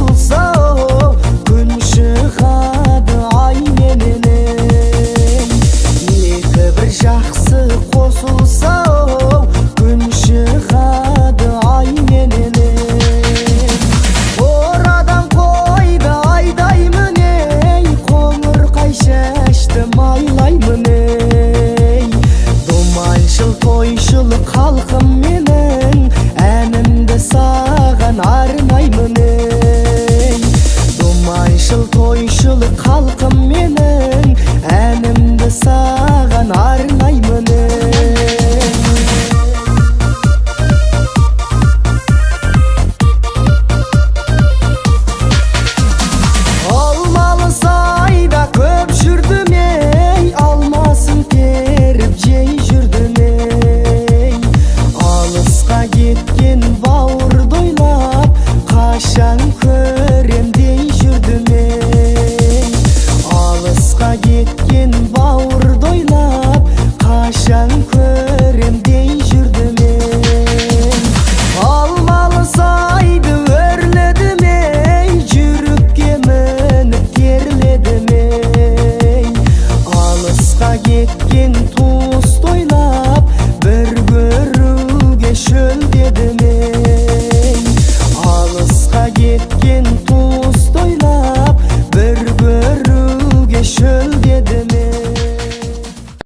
қосылса, күн шығады ай менен. Екі бір жақсы қосылса, күн шығады ай менен. Қорадан қойды айдаймын ей, қоңырқай шашты майлаймын ей. Думаншыл, тойшыл халқым менің, әнімді саған арнаймын ей. Думаншыл, тойшыл халқым менің, әнімді саған